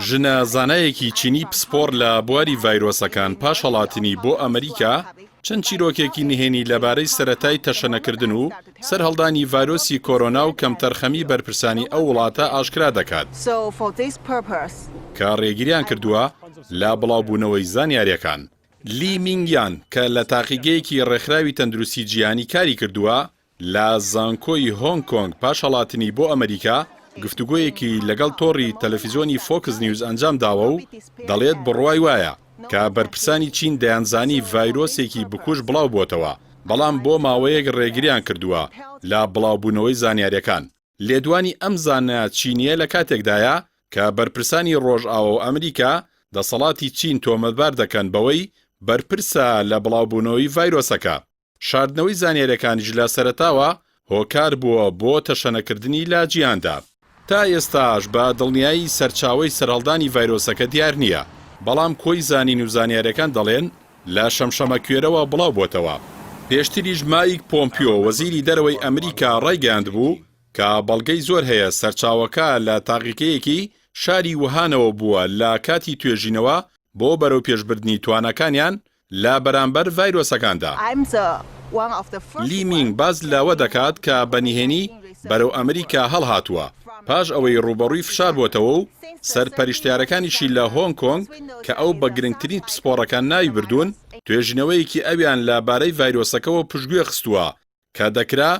ژنە زانایەکی چینی پسپۆڕ لە بواری ڤایرۆسەکان پاش هەڵاتنی بۆ ئەمریکا، چەند چیرۆکێکی نهێنی لەبارەی سەرەتای تەشەنەکردن و سەرهەڵدانی ڤایرۆسی کۆرۆنا و کەمتەرخەمی بەرپرسانی ئەو وڵاتە ئاشکرا دەکات، کە ڕێگریان کردووە لە بڵاوبوونەوەی زانیارییەکان. لی مینگ یان کە لە تاقیگەیەکی ڕێکخراوی تەندروستی جیهانی کاری کردووە، لە زانکۆی هۆنگ کۆنگ پاش هەڵاتنی بۆ ئەمریکا گفتوگۆیەکی لەگەڵ تۆڕی تەلەفیزیۆنی فۆکس نیوز ئەنجام داوە و دەڵێت بڕوای وایە کە بەرپرسانی چین دەیانزانی ڤایرۆسێکی بکوژ بڵاو بۆتەوە بەڵام بۆ ماوەیەک ڕێگریان کردووە لە بڵاوبوونەوەی زانیاریەکان. لێدوانی ئەم زانا چینییە لە کاتێکدایە کە بەرپرسانی ڕۆژئاوا و ئەمریکا دەسەڵاتی چین تۆمەتبار دەکەن بەوەی بەرپرسە لە بڵاوبوونەوەی ڤایرۆسەکە. شاردنەوەی زانیاریەکانیش لە سەرەتاوە هۆکار بووە بۆ تەشەنەکردنی لە جیهاندا. تا ئێستاش بە دڵنیایی سەرچاوەی سەرهەڵدانی ڤایرۆسەکە دیار نییە، بەڵام کۆی زانین و زانیاریەکان دەڵێن لە شەمشەمەکوێرەوە بڵاو بۆتەوە. پێشتریش مایک پۆمپیۆ وەزیری دەرەوەی ئەمریکا ڕایگەیاندبوو کە بەڵگەی زۆر هەیە سەرچاوەکە لە تاقیگەیەکی شاری ووهانەوە بووە لە کاتی توێژینەوە بۆ بەرەوپێشبردنی تواناکانیان لە بەرامبەر ڤایرۆسەکاندا. لی مینگ باس لەوە دەکات کە بە نهێنی بەرەو ئەمریکا هەڵهاتووە پاش ئەوەی ڕووبەڕووی فشار بۆتەوە و سەرپەرشتیارەکانیشی لە هۆنگ کۆنگ کە ئەو بە گرنگترین پسپۆڕەکان ناوی بردوون، توێژینەوەیەکی ئەویان لە بارەی ڤایرۆسەکەوە پشتگوێ خستووە کە دەکرا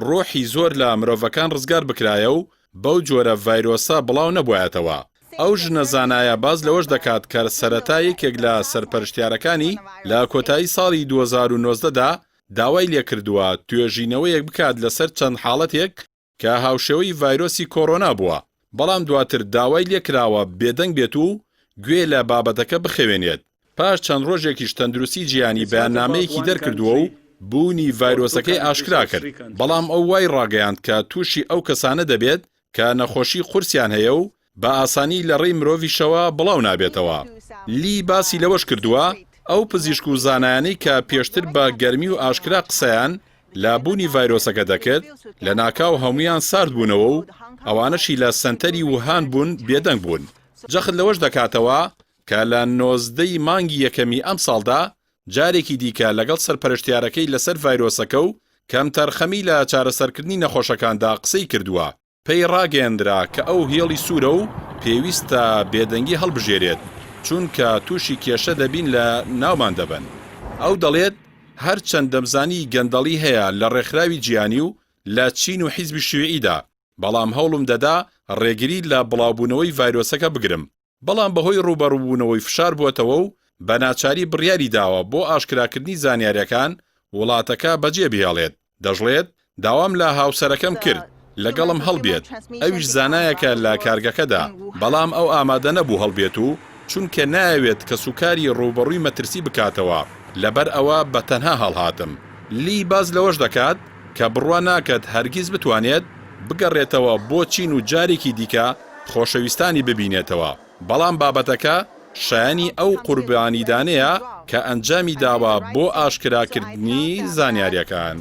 ڕۆحی زۆر لە مرۆڤەکان ڕزگار بکرایە و بەو جۆرە ڤایرۆسە بڵاو نەبوایەتەوە. ئەو ژنە زانایە باس لەوەش دەکات کە سەرەتا یەکێک لە سەرپەرشتیارەکانی لە کۆتایی ساڵی 2019 دا داوای لێکردووە توێژینەوەیەک بکات لەسەر چەند حاڵەتێک کە هاوشێوەی ڤایرۆسی کۆرۆنا بووە، بەڵام دواتر داوای لێکراوە بێدەنگ بێت و گوێ لە بابەتەکە بخەوێنێت، پاش چەند ڕۆژێکیش تەندروستی جیهانی بەیاننامەیەکی دەرکردووە و بوونی ڤایرۆسەکەی ئاشکرا کرد، بەڵام ئەو وای ڕاگەیاند کە تووشی ئەو کەسانە دەبێت کە نەخۆشی قورسیان هەیە و بە ئاسانی لە ڕێی مرۆڤیشەوە بڵاو نابێتەوە. لی باسی لەوەش کردووە، ئەو پزیشک و زانایانەی کە پێشتر بە گەرمی و ئاشکرا قسەیان لە بوونی ڤایرۆسەکە دەکرد، لەناکاو هەموویان سارد بوونەوە و ئەوانەشی لە سەنتەری ووهان بوون بێدەنگ بوون. جەخت لەوەش دەکاتەوە کە لە 19 ی مانگی یەکەمی ئەمساڵدا جارێکی دیکە لەگەڵ سەرپەرشتیارەکەی لەسەر ڤایرۆسەکە و کەمتەرخەمی لە چارەسەرکردنی نەخۆشەکاندا قسەی کردووە. پێی ڕاگەیەندرا کە ئەو هێڵی سوورە و پێویستە بێدەنگی هەڵبژێرێت، چونکە تووشی کێشە دەبین لە ناومان دەبەن. ئەو دەڵێت، هەرچەند دەمزانی گەندەڵی هەیە لە ڕێکخراوی جیهانی و لە چین و حیزبی شیوعیدا، بەڵام هەوڵم دەدا ڕێگری لە بڵاوبوونەوەی ڤایرۆسەکە بگرم. بەڵام بەهۆی ڕووبەڕووبوونەوەی فشار بووەتەوە و بە ناچاری بڕیاری داوە بۆ ئاشکراکردنی زانیارییەکان وڵاتەکە بەجێبهێڵێت، دەشڵێت، داوام لە هاوسەرەکەم کرد لەگەڵم هەڵبێت، ئەویش زانایەکە لە کارگەکەدا، بەڵام ئەو ئامادە نەبوو هەڵبێت و چونکە نایەوێت کەسوکاری ڕووبەڕووی مەترسی بکاتەوە، لەبەر ئەوە بە تەنها هەڵهاتم. لی باس لەوەش دەکات کە بڕوا ناکەت هەرگیز بتوانێت بگەڕێتەوە بۆ چین و جارێکی دیکە خۆشەویستانی ببینێتەوە، بەڵام بابەتەکە شایەنی ئەو قوربانیدانەیە کە ئەنجامی داوە بۆ ئاشکراکردنی زانیارییەکان.